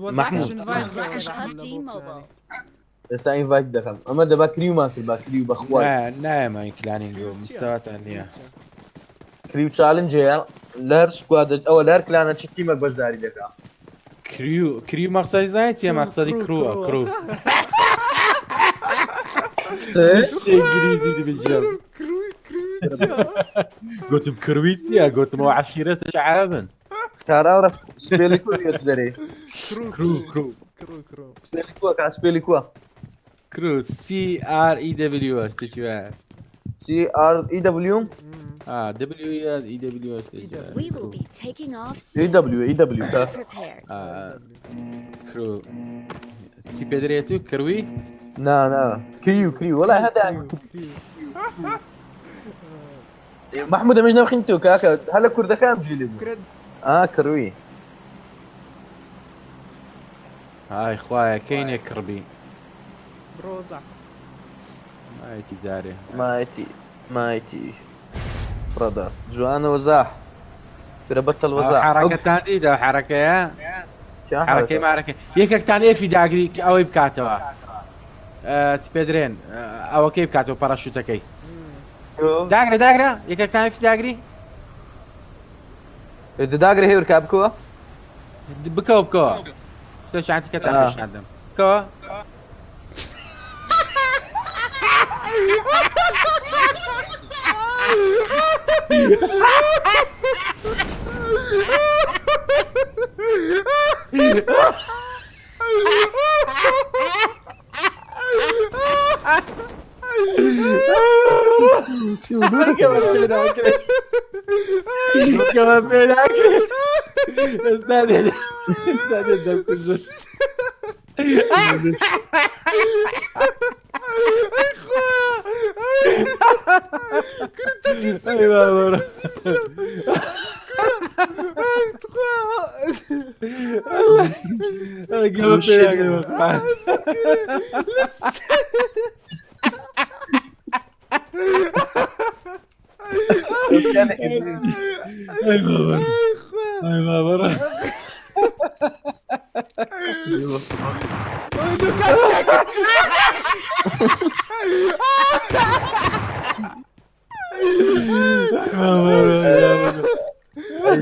محمود. PUBG Mobile. ئێستا invite دەکەم ئەمە دەبا crew مان کرد با crew بەخوای نایەمە clanning و مستەواتان نییە. crew challenge هەیە لە هەر squad ئەوە لە هەر clan ە چ تیمێک بەشداری دەکا. crew crew مەقسەدی زانی چییە مەقسەدی crew ە crew ئینگلیزی دبیجم گوتم کرویت نییە گوتمەوە عەشیرەتە عەرەبن. کارا ڕەف spell ی کووە یەت دەرێ crew crew crew spell ی کووە کا spell ی کووە crew C R E W شتێکی وایە. سی ئار ئی دەبلیو دبلیو ئی دبلیو شتێکی وایە. We will be taking off ئی soon. دەبلیو ئی دەبلیو کا Be prepared. crew چی پێ دەرێت و کروی نا نا crew crew وەڵا هەدا محمود ئەمەش ناوخین تۆ کاکە هەر لە کوردەکان جێ لێ بوو ئا کروی های خوایە کەینێ کڕبی ڕۆزە مایەتی جارێ مایەتی مایەتی فڕەدا جوانە وەزاح فرە بەتەڵ وەزاح حرەکەتان دیدا حرەکەیە حرەکەی مارەکە یەکێکتان ئێفی داگری ئەوەی بکاتەوە چ پێدرێن ئەوەکەی بکاتەوە پەڕەشوتەکەی داگرە داگرە یەکێکتان ئێفی داگری داگرە هێورکا بکەوە بکەوە بکەوە شتێکیان تکە تا پێشاندم بکەوە.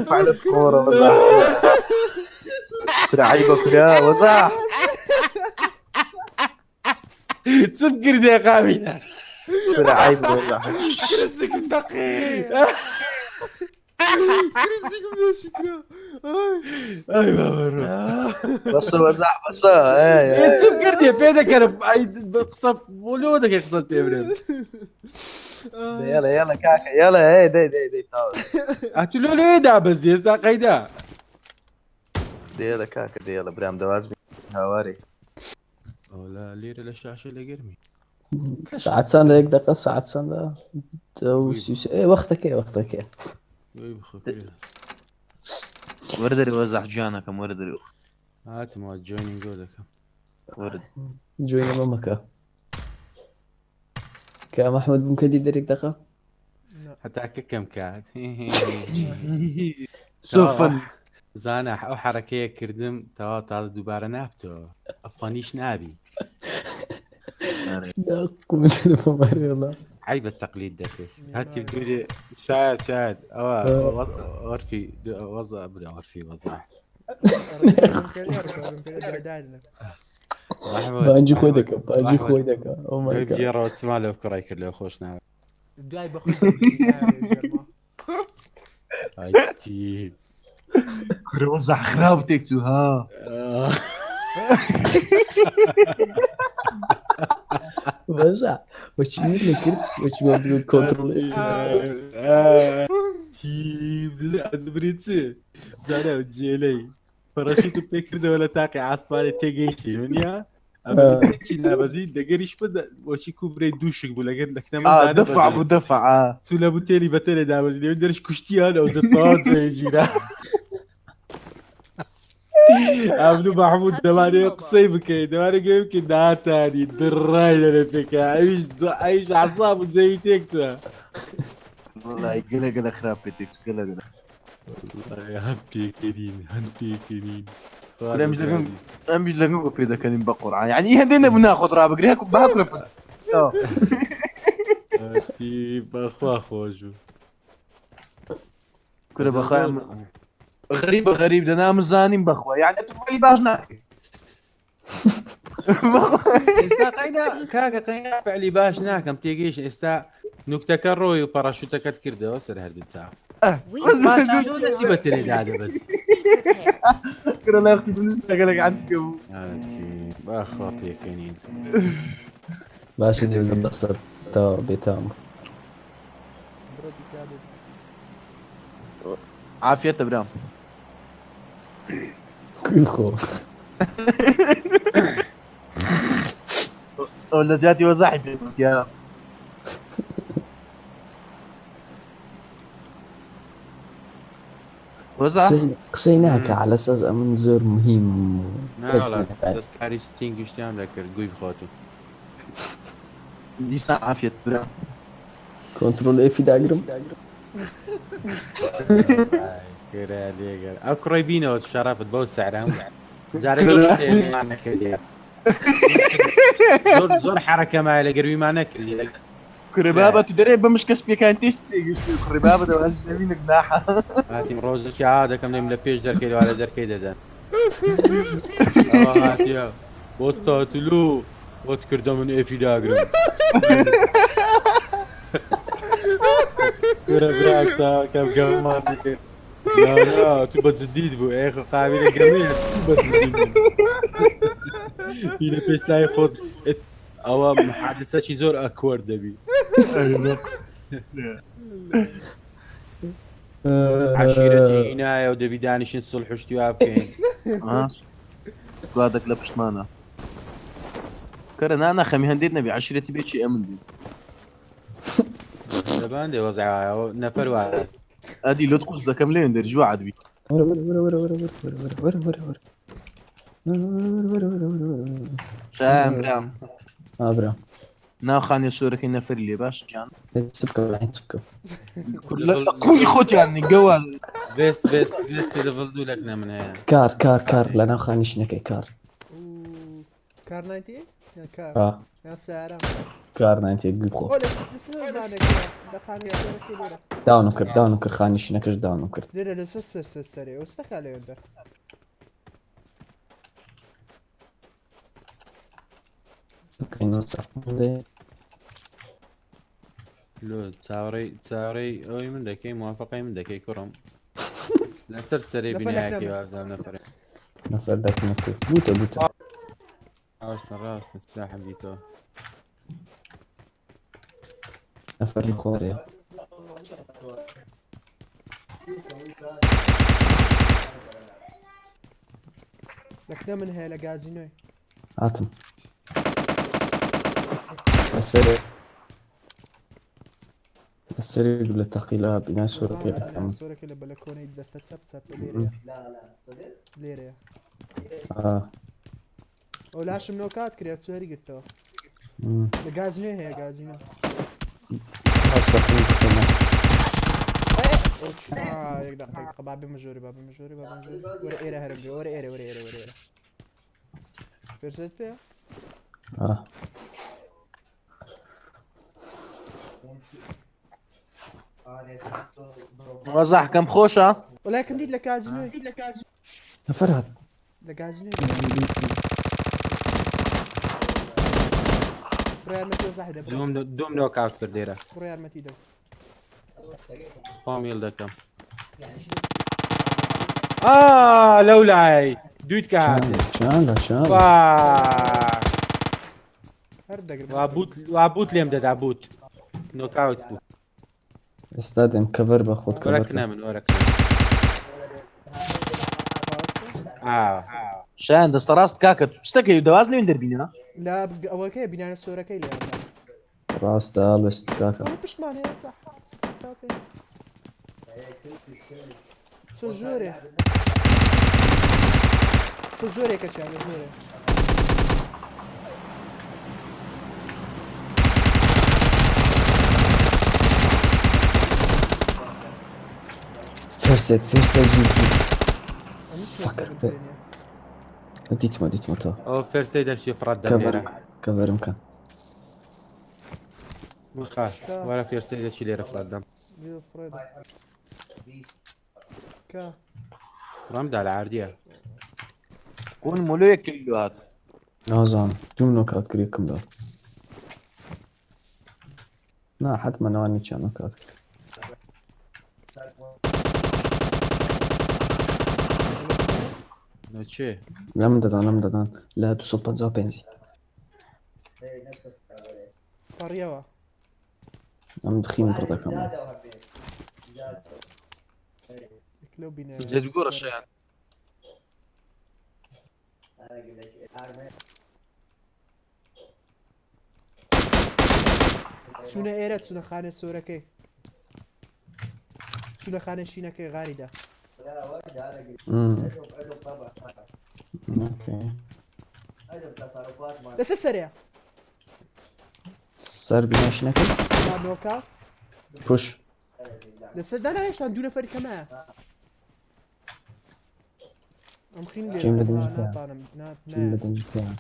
فعلت كورة والله لعيبة كلها وزاح چ بکردێ قاوینە لعيبة والله کرسێکم دەقێ کرسێکم شکرا ئەی باوەڕ بس وزاح بس ايه چ بکردێ پێ دەکەرم ئەی قسە بۆ لۆ دەکەی قسەت پێ برێم يلا يلا كاكا يلا ايه دي دي دي تاول ئەتو لۆ لێ دابەزی ئێستا قەیدا دي يلا كاكا دي يلا برام دواز هاواري ئەولا لێرە لە شاشە لە گەرمی ساعت چەند لە یەک دقە ساعت چەندە دە و سی و سێ ئێ وەختەکەی وەختەکەی وی بخۆ کرێ. وردري وزح جانكم وردري هاتمەوە joining گۆ دەکەم ورد join ە مەکە کە مەحمود بووم کە دیدەر یەک دقە هەتا کە کەم کات سوفن زانە ئەو حرەکەیە کردم تەوا تازە دووبارە نابتەوە ئەفغانیش نابی عیبە تەقلید دەکەی هەتی دوورێ شاید شاید ئەوە وەرفی وەزە بدا وەرفی وەزە بانجی خۆی دەکە بانجی خۆی دەکە ئۆ مای گاد گێڕەوە چما لەو کوڕای کرد لەو خۆش ناوە دوای بە ئایتی كرة وزح خراب تكتو ها وەزا وەچی نەکرد وەچی کۆنترۆل ئەزبری چ زانە جێلەی پەڕەشیت پێکردەوە لە تاقی ئاسمانی تێگەیشتی نیە ئەمە نابەزی دەگەریش بۆچی کوبرەی دووشک بوو لەگەر آه دفع ابو دفع آه. تو لە بوتێلی بەتێلێ دابەزی دەرش کوشتیان ئەو جێگیرە ئەمن و محمود دەمانەوێت قسەی بکەین دەمانێت گوێ بکەین ناتانی دڕای دەبێت پێکە ئەویش ئەویش عەساب و جێی تێکچووە والله قلة قلة خراب تكتو قلة قلة هەم پێکەنین هەم پێکەنین. ئەمیش لەگەم ئەمیش لەگەم بۆ پێ دەکەنیم بە قورعان یعنی هەندێ نەبوو ناخۆت ڕابگرێ هەکو باکرە بەخوا خۆش بوو. کورە بەخوا غەریبە غەریب دەنا من زانیم بەخوا یعنی تو فعلی باش ناکەی. ئێستا قەینا کاکە قەینا فعلی باش ناکەم تێگەیش ئێستا نوکتەکە ڕۆی و پەڕەشوتەکەت کردەوە سەر هەردوو چاو. We پاشان لۆ دەچی بە ترێ دادەبەت. be prepared. کورە لای وەختی بنووسەکە لەگە عەندکە بوو. بەخوا پێکەنین. باشە دێزم بەسەر تەواو بێتام. بڕۆ دیکابێ. عافیەتە برام. کوی خۆ. ئەو لە جیاتی وەزاحی پێ گوتیە. وەزاح قسەی ناکە على ئەساس ئەمن زۆر مهم و کەس ناوەڵا نەکات. دەستکاری ستینگ شتیان دەکرد گوی بخۆتو. دیسان عافیەت برام. کۆنترۆل ئێفی داگرم. کورە لێگەر ئەو کوڕی بینەوە شەرافت بەو سعرە جارێک نەکردیە. زۆر زۆر حرەکە مایە لە گەرویمان نەکردی. کورە بابە تو دەرێ بە مشکە سپیەکان تێست تێگەشتی کوڕی بابە دەواز زەمینێک ناحە. هاتیم ڕۆژێکی ئا دەکەم لێم لە پێش دەرکەی لەوارە دەرکەی دەدەن. ئەوە هاتیە وەستاتلو وەت کردە من ئێفی داگرم. کورە براکتا کەم گەممان دەکرد. لا لا تو بە جدیت بوو ئێ خۆ قابلە گەمەیە تو بە جدیت بوو. بینە پێش چای خۆت ئەوە محادثەکی زۆر ئەکوەرد دەبی. عشیرەتی هینایە و دەبی دانیشن سڵح شتی وا بکەین. سکوادێک لە پشتمانە. کەرە نا نەخەمی هەندێت نەبی عشیرەتی بێکی ئەمن بی. دەبان دێ وەزع وایە نەفەر وایە. ئەدی لۆت قوز دەکەم لێن دەرجوە عەدبی. وەرە وەرە وەرە وەرە وەرە وەرە وەرە وەرە وەرە وەرە وەرە وەرە وەرە وەرە. شایان برام. ئا برا. ناو خانیە سۆرەکەی نەفەری لێ باش گیان. چ بکەم چ بکەم. لە قوی خۆتیان گەوە. ڤێست ڤێست ڤێستی لەڤڵ دوو لەکنە من هەیە. کار کار کار لە ناو خانیشنەکەی کار. کار 98 یان کار ئا یان سیارە. کار 98 گوی بخۆ. ئۆ لە لەسەر بانێک لە خانیە سۆرەکەی لێرە. داونم کرد داونم کرد خانیشنەکەش داونم کرد. لێرە لەسەر سەر سەر سەرێ ئەو ستەکا لەوێندە. لۆ چاوەڕێی چاوەڕێی ئەوەی من دەکەی موافقەی من دەکەی کوڕم. لەسەر سەرێ نەفەر بینایەکی لەکنە وابزانم نەفەرێ. نەفەر دەکنە کرد بوتە بوتە. ڕاستە ڕاستە سلاحم دیتەوە. نەفەر لە خۆرێ. لەکنە من هەیە لە گازینۆی. هاتم. لەسەر لەسەر لە تەقیلا بینای سۆرەکەی دەکەم. سۆرەکەی لە بەلەکۆنەی دەستە چەپ چەپ لێرەیە. لێرەیە. ئا. ئەو لاشم نۆکات کرێ چۆری گرتەوە. لە گازینۆی هەیە گازینۆ. ڕاستە خۆی بکەمە. یەک دقیقە دقیقە با بێمە ژۆری با بێمە ژۆری با بێمە ژۆری. وەرە ئێرە هەرم بێ وەرە ئێرە وەرە ئێرە وەرە ئێرە. پێرسێت پێ؟ ئا. وەزاح کەم خۆشە؟ وەڵای کەم دیت لە گازینۆی. نەفەر هات. لە گازینۆی. بڕۆ یارمەتی وەزاحی دە بڕۆ. دوم دوم نۆکاوت کرد لێرە. بڕۆ یارمەتی دە. خۆم یڵ دەکەم. ئا لەو لای دویت کە هاتێ. چانە چانە. وا هەر دەگرم. وا بوت وا بوت لێم دەدا بوت. نۆکاوت بوو. ئێستا دێم کەڤەر بە خۆت کەڤەر وەرەکنە من وەرەکنە. ئا شایان دەستە ڕاست کاکە شتەکەی دەواز لێن دەربینە؟ لە ئەوەکەی بینانە سۆرەکەی لێیان. ڕاستە ئاڵست کاکە. ئەوە پشتمان هەیە صح. 75. چۆ ژۆرێ. چۆ ژۆرێکە چیان لە ژۆرێ. فێرسێت فێرسێت زوو زوو. ئەمە فەکر. شوێن دیتمە دیتمە تۆ. ئەوە فێرسەی دەرچی فڕەت دەم کەڤەر لێرە. کەڤەرم کە. بخە وەرە فێرسەی دەچی لێرە فڕەت دەم. بێ فڕێدە. کە فڕەم دا لە عەردیە. قون مولویەک کردو هات. نازانم دووم نۆکات کرد یەکم داد. نا حتمما نەوانێکیان نۆکات کرد. لە چێ؟ لەم دەدان لەم دەدان لە 255. پەڕیەوە. ئەم دخیم پڕ دەکەمەوە. یەک لەو بینایە. جێت گۆڕە شیان. چوونە ئێرە چوونە خانە سۆرەکەی. چوونە خانە شینەکەی غاریدا. ئۆکەی. لەسەر سەرەیە. سەر بیناشینەکەی؟ تا نۆکا. پوش. لەسەر دانا هێشتان دوو نەفەری کەمایە. ئەم خین لێرە چیم لە دەنج پێیان. ناتانم چیم لە دەنج پێیان.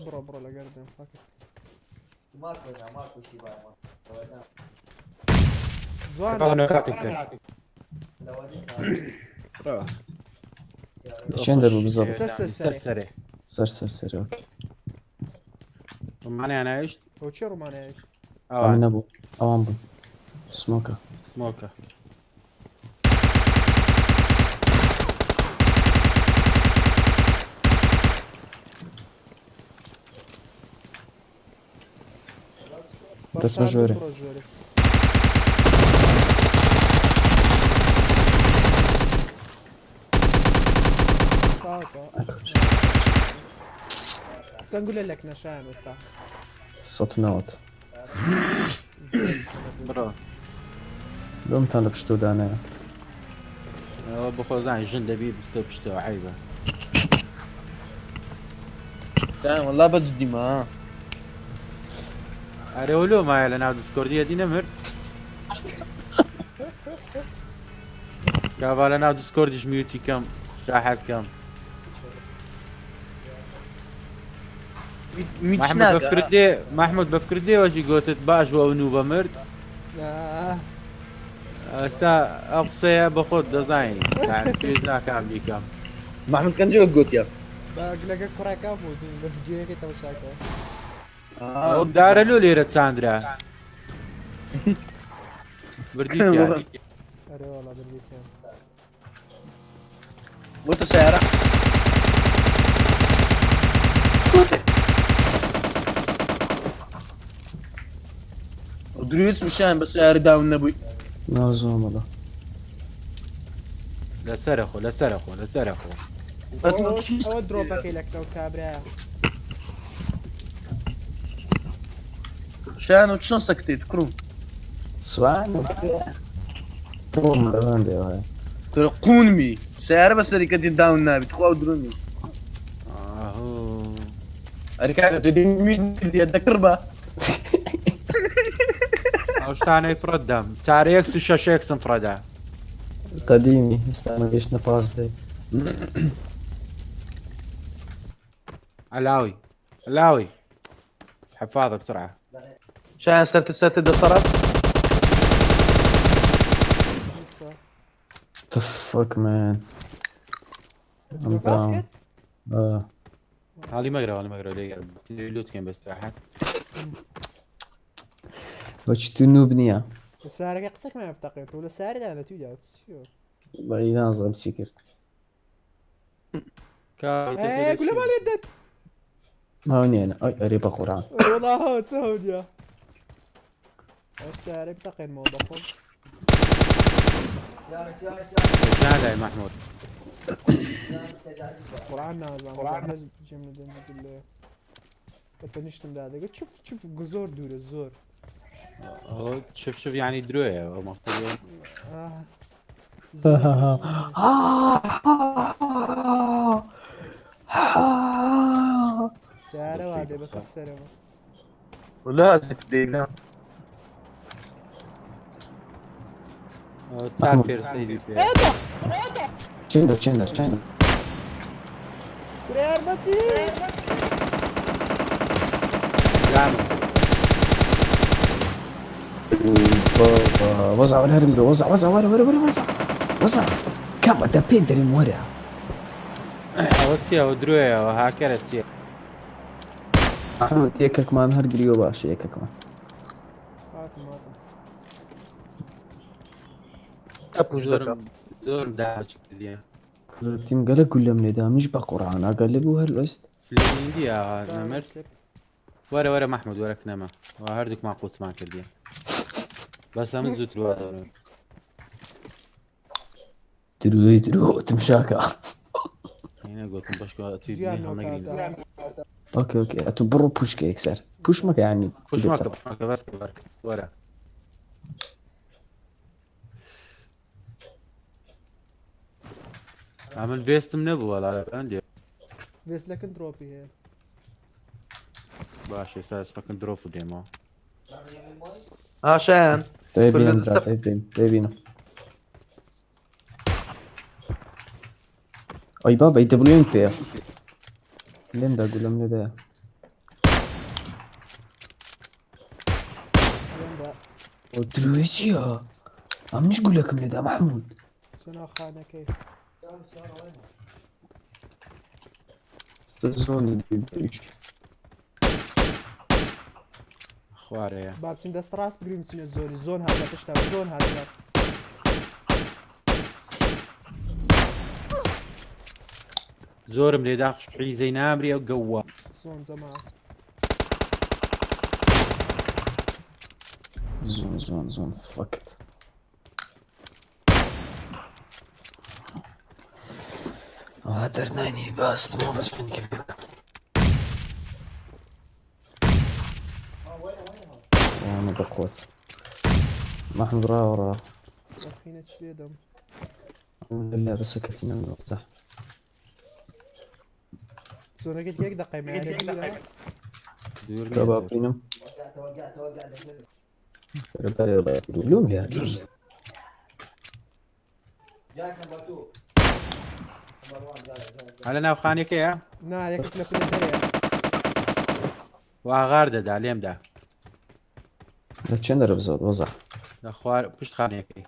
بڕۆ بڕۆ لەگەر دەم فاکت. جوانە. بەڵام نۆکاتی کرد. بڕۆ. چێن دەربوو بزەبت؟ سەر سەر سەر سەرێ. سەرێ. سەر سەر سەرێ ئۆکەی. ڕمانیان ناویشت؟ ئەو چێ ڕوومانەیەش؟ ئەم ئەوان نەبوو ئەوان بوون. سمۆکە. سمۆکە. دەچمە ژۆرێ. بڕۆ ژۆرێ. تاو تاو. چەند گولە لەک نەشایان ئێستا؟ 190. بڕۆ. لۆمتان لە پشتۆ دانایە. ئەوە بەخۆزان ژن دەبی بستە پشتەوە عەیبە. شایان والله بەجدی ما. ئەرێ وەلۆ مایە لە ناو دیسکۆردیە دی نەمرد؟ کاڤا لە ناو دیسکۆردیش میوتی کەم ساحەت کەم. میچ محمود ناکە. بەفکرت دێ محمود بەفکرت دێ وەکی گوتت باش بوو ئەو نوو بەمرد؟ ئێستا ئەو قسەیە بە خۆت دەزانین. یعنی پێویست ناکام بیکەم. محمود کەنجێ وەک گوتیە. بە گلەکە کوڕەکە بوو بە ڤیدیۆیەکەی تەماشاکەوە. ئەو دارە لۆ لێرە چاندرا. بردیتیان. ئەرێ وەڵا بردیتیان. بۆتە سیارە. دروست مشان بە سیارە داون نەبووی. نازانم وەڵا. لەسەرە خۆ لەسەرە خۆ لەسەرە خۆ. ئەوە درۆپەکەی لەکەو کابرایە. شایان و چۆن سەکتیت کوڕم؟ سوان بۆم لەوان دێوە. تۆ قوونمی سیارە بە سەری کەتی داون نابیت خوا و درۆنی. ئاهۆ. ئەرێ کاکە تۆ دێمی دەکڕ بە. ئەو شتانەی فڕەت دەم. چارە یەکس و شەش یەکسم فڕەدا. قەدیمی ئێستا گەشتنە پازدەی. علاوي علاوي حفاظة بسرعة. شایان سەرتە سەرتە دەستە ڕاست. The fuck man. I'm down. هالی مەگرە هالی مەگرە لێ لوتکەین بەستراحەت. وەچ تو نوب نییە. سارەکە قسەکمان بتەقێت و لە سارەدا لە توی داوت. بەی نازانم چی کرد. گولە ماڵێت دەت. ئەو نییە ئەی ئەرێ بە قورئان. وەڵا هەوە چ هەو نییە. ئەو سارە بتەقێنمەوە بەخۆم. شان لای محمود. قورئان نازانم. قورئان جێم لە دەنگی گولەیە. بە تەنیشتم دادەگە چف چف زۆر دوورە زۆر. ئەوە چف چف یعنی درۆیە ئەو مەقسەدە. سارە وا دێ بەسەر سەرەوە. ولا دينا. چار فێرسەیری پێ. چندە چندە چندە؟ کورە یارمەتی. جانم. وەزع وەرە هەرم وەزع وەزع وەرە وەرە وەرە وەزع وەزع کابە دە پێ دەرێم وەرە. ئەوە چییە؟ ئەوە درۆیە، ئەوە هاکەرە چییە؟ محمود یەکێکمان هەر گریوە باشە یەکێکمان. هاتم هاتم. پوش دەکەم. زۆرم داچ کردیە. تیم گەلە گولەم لێدا منیش بە قورعان ئاگا لێ بوو هەر ئێست. فلیندیە نەمرد. وەرە وەرە محمود وەرە کنەمە وا هەردووکمان قوتمان کردیە. بەس ئەمن زووتر وا دەڕۆم. درۆی درۆ تمشاکە. نەگوتم بەشکۆ ئەتوی گیان هەڵنەگرین. نۆکاتە. ئۆکێ ئۆکێ ئەتو بڕۆ پوشکە یەکسەر پوش مەکە یانی. پوش مەکە پوش مەکە بەس کە بەرکە وەرە. ئەمن ڤێستم نەبوو وەڵا ئەندێ. ڤێست لەکن درۆپی هەیە. باشە ئێستا ئێستا درۆپ و دێمەوە. عشان دەیبینم برا دەیبینم دەیبینم. ئەی بابا ئەی دەبلیۆم پێیە. لێم دا گولەم لێدایە. لێمدا. ئەو درۆی چییە؟ ئەمنیش گولەکەم لێدا محمود. چۆ ناو خانەکەی. ئێستا زۆنی دەبیش. خوارەیە. با بچین دەست ڕاست بگرین بچینە زۆنی زۆن هاتە پشتا زۆن هاتە. زۆرم لێدا حیزەی نامری ئەو گەوە. زۆن جەماعە. زۆن زۆن زۆن فەکت. ئەوها دەرناینی باستمەوە بە زۆنی ئەوانە بەقوت. محمود ڕاوە ڕا. ئەخینە چ لێدەم. الحمد لله بس سكتنا من وقتها. زۆنەکەت یەک دقەی مایە دوورە. دوور نییە كباب زۆر. بينم. لوم لي هەلە ناو خانەکەیە؟ نا یەکێک لە پلە دەرەیە. وا غار دەدا لێمدا. لە چەند دەرە بزات وەزع؟ لە خوار پشت خانەکەی.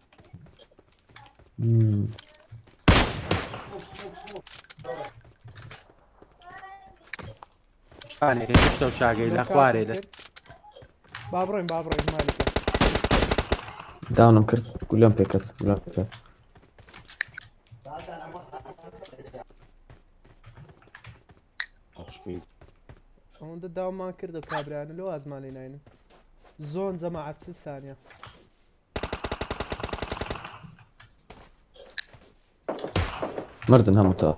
خانەکەی پشتە و شاگەی لە خوارێ لە با بڕۆین با بڕۆین مالیکە. داونم کرد گولەم پێکرد گولەم پێکرد. ئەوەندە داومان کردە کابرانە لەو ئازمان لێ ناینن. زۆن جەماعەت 40 سانیە. مردن هەموو تا.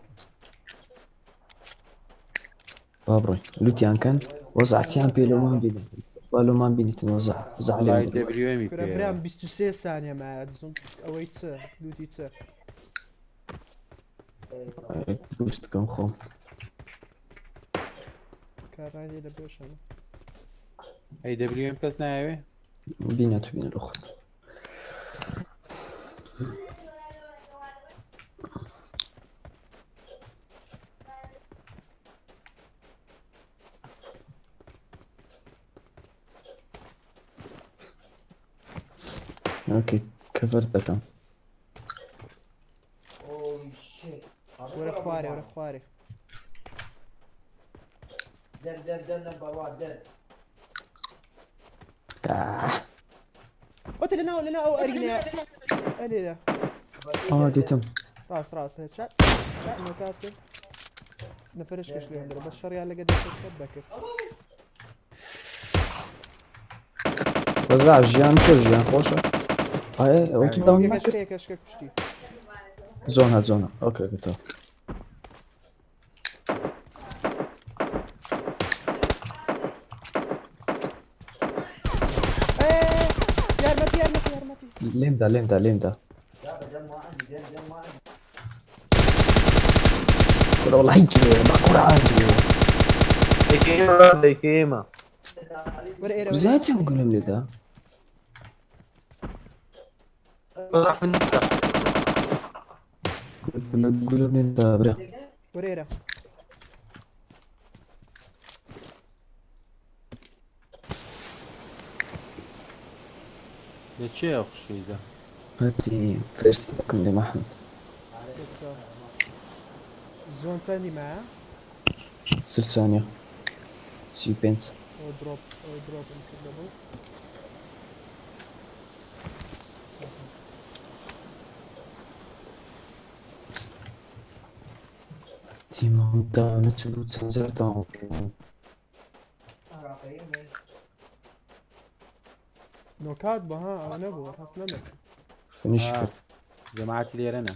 با بڕۆین لوتیان کەن وەزع چیان پێ لەومان بینن. با لەومان بینیتن وەزع وەزع وەڵای لێم. دەبلیۆمی کورە پێ. برام 23 سانیە مایە زۆن ئەوەی چ لوتی چ. دوست کەم خۆم. کابران لێ لە بێشەوە. ئەی دەبلیۆم کەس ناوێ؟ بینە تو بینە لە خۆت. ئۆکەی کەڤەر دەکەم. وەرە خوارێ وەرە خوارێ. آه. ئۆتە لەناو لەناو ئەو ئەرینەیە. ئەلێرە. ئا دیتم. ڕاست ڕاست هێدشات. نۆکات کرد. نەفرش کەش لێ هەندرە بەس شەڕیان لەگە دەکرد سەر دەکرد. وەزع ژیان کرد ژیان خۆشە. ئاێ ئەوە تو داون نەکرد؟ یەکەشکە یەکەشکە کوشتی. زۆن هات زۆنە. ئۆکەی ئۆکەی تەواو. یارمەتی یارمەتی یارمەتی. لێمدا لێمدا لێمدا. کورە وەڵی درۆیە بە قورعان درۆیە. دەیکەیمە دەیکەیمە. وەرە ئێرە وەرە زای چەند گولم لێدا؟ راح من گولم لێدا برا. وەرە ئێرە. لە چێ ئەو خوشکەیزە؟ هەتی فێرسەکەم لێ مەحمود. سێ چوار. زۆن چەندی مایە؟ 40 ثانية 35. ئەو درۆپ ئەو درۆپم کردەبوو. تیمە داوە چ بوو چەند جار داوە بوو. نۆکات بوو ها ئەوە نەبوو هەست نەمرد. فنیش آه. کرد. جەماعەتی لێرەنە.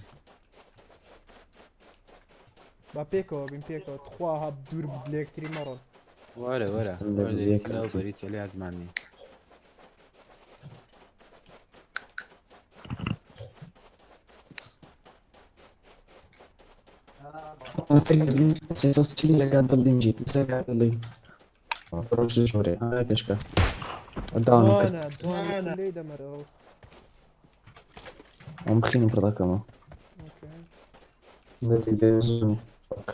با پێکەوە بین پێکەوە تخوا ها دوور لە یەکتری مەڕۆن. وەرە وەرە. هەستم لە وەرە یەکەم. لەو بەری چەلی ئازمان نی. لەگەڵ بڵین جیت لەسەر بڵین. ڕۆژ ژۆرێ پێشکە. داوام کرد. جوانە جوانە لێی دەمەرە ڕۆز. ئەم بخینم پڕ دەکەمەوە. ئۆکەی. دەی بێزۆنی. فەک.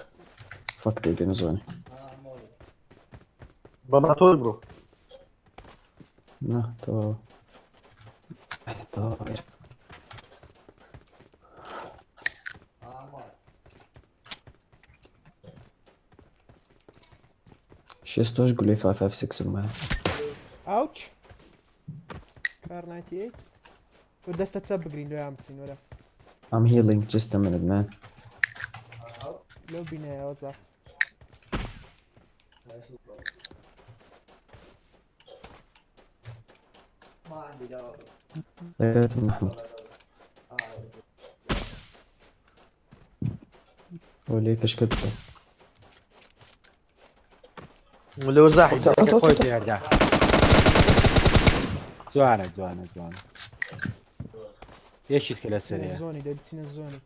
فەک دەی بێزۆنی. بەماتۆر برو. نا تەواو. تەواو. شێستۆش گولەی 556 مایە. ئاوچ. کار 98. وە دەستە چەپ بگرین لۆیان بچین وەرە. I'm healing just a minute man. لەو بینایەوە زا. لەگەڵتم محمود. وەلێ کەشکە بکە. لەو زاحی. خۆی تێدا. جوانە جوانە جوانە. یەکیت کە لەسەرەیە. زۆنی دەی بچینە زۆنی.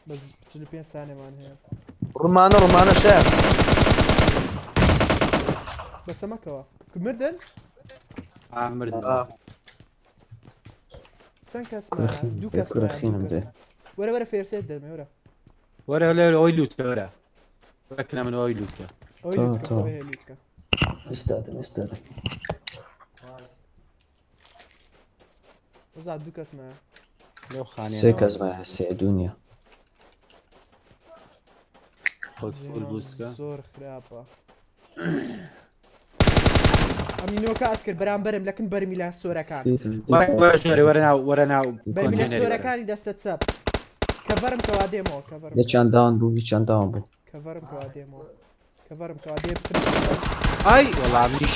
بەس 45 سانێمان هەیە. ڕمانە ڕمانە شایان. بەسە مەکەوە. مردن؟ ئا مردن. آه. چەند کەس کوڕە مایە؟ خینم دوو بێ کەس کوڕە مایە، دوو خینم کەس. بێ. وەرە وەرە فێرسێت دەمێ وەرە. وەرە لێرە ئەوی لوتکە وەرە. وەرە کنە من ئەوی لوتکە. ئەوەی تەواو، لوتکە تەواو. ئەوەی هەیە لوتکە. ئێستادم ئێستادم. وەزا دوو کەس مایە. لەو خانەیە سێ کەس مایە سێ دوو نییە. خۆت فول بوستکە. زۆر خراپە. ئەمی نۆکات کرد بەرامبەرم لەکن بەرمیلە سۆرەکان. دیتم وەرە دیتم. وەرە ژێرێ وەرە ناو وەرە ناو بەرمیلە کۆنتێنەری وەرە. سۆرەکانی دەستە چەپ. کەڤەرم کەوا دێمەوە کەڤەرم. یەکیان داون بوو یەکیان داون بوو. کەڤەرم کەوا دێمەوە. کەڤەرم کەوا دێ ئای وەڵا منیش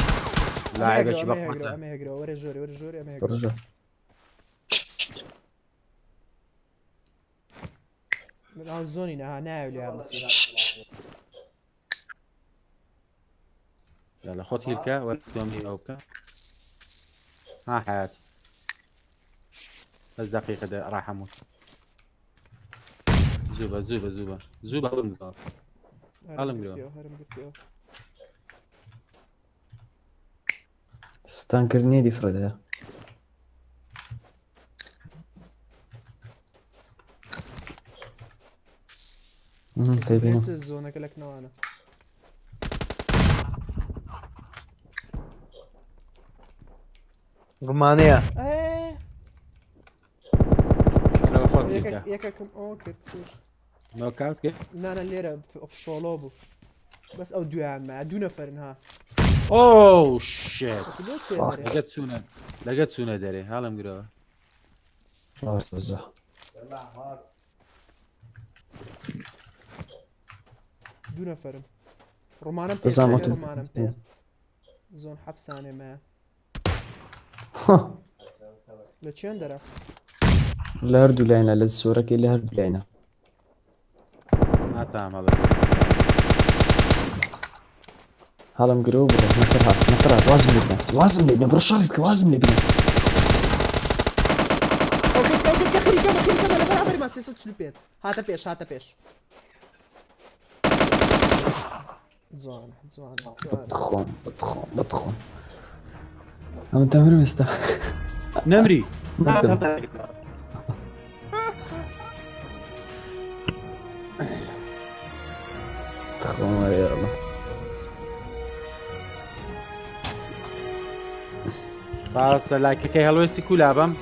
لاعبێکی ئەمە هەگرەوە بەقوەتە. ئەمە هەگرەوە وەرە ژۆرێ وەرە ژۆرێ ئەمە هەگرەوە. ڕژە. ناو زۆنی نەها نایە لێیان بچین. يلا خۆت هیلکە وەرە تۆم هی ئەو بکە. ها حياتي بس دقيقة راح اموت. زوبة زوبة زوبة زوبة هەڵم گرەوە. هەرم هەڵم گرەوە. گرتیەوە هەرم گرتیەوە. ستانکردنی دیفرەدەیە. تێبینم. چ زۆنەکە لە کنەوانە. ڕمانەیە. ئێ لەوە خۆت هیلکە. یەکێکم ئەوە کرد توش. نۆکاوت کرد؟ نانا لێرە سۆلۆ بوو. بەس ئەو دویان مایە دوو نەفەرن ها. ئۆ شێت. لۆ چێ Fuck. دەرێ؟ لەگەت چوونە لەگەت چوونە دەرێ هەڵم گرەوە. ڕاستە زە. دوو نەفەرن. ڕۆمانم پێ دەزانم سێ ئەتۆ. ڕۆمانم پێ. زۆن حەفسانێ مایە. لە چێن دەرە؟ لە هەردوو لاینە لە سۆرەکەی لە هەردوو لاینە. ناتام هەڵم. هەڵم گرەوە بڕۆ نەفەر هات نەفەر هات وازم لێ بنە وازم لێ بنە بڕۆ شەڕی بکە وازم لێ بنە. ئەو کرد ئەو کرد کە خریکەمە خریکەمە لە بەرامبەرمان 345 هاتە پێش هاتە پێش. جوانە جوانە جوانە بتخۆم بتخۆم بتخۆم ئەمە دەمرم ئێستا نەمری مردم. تخۆم وەرە یاڵڵا. ڕاستە لایکەکەی هەڵوێستی کو لابەم؟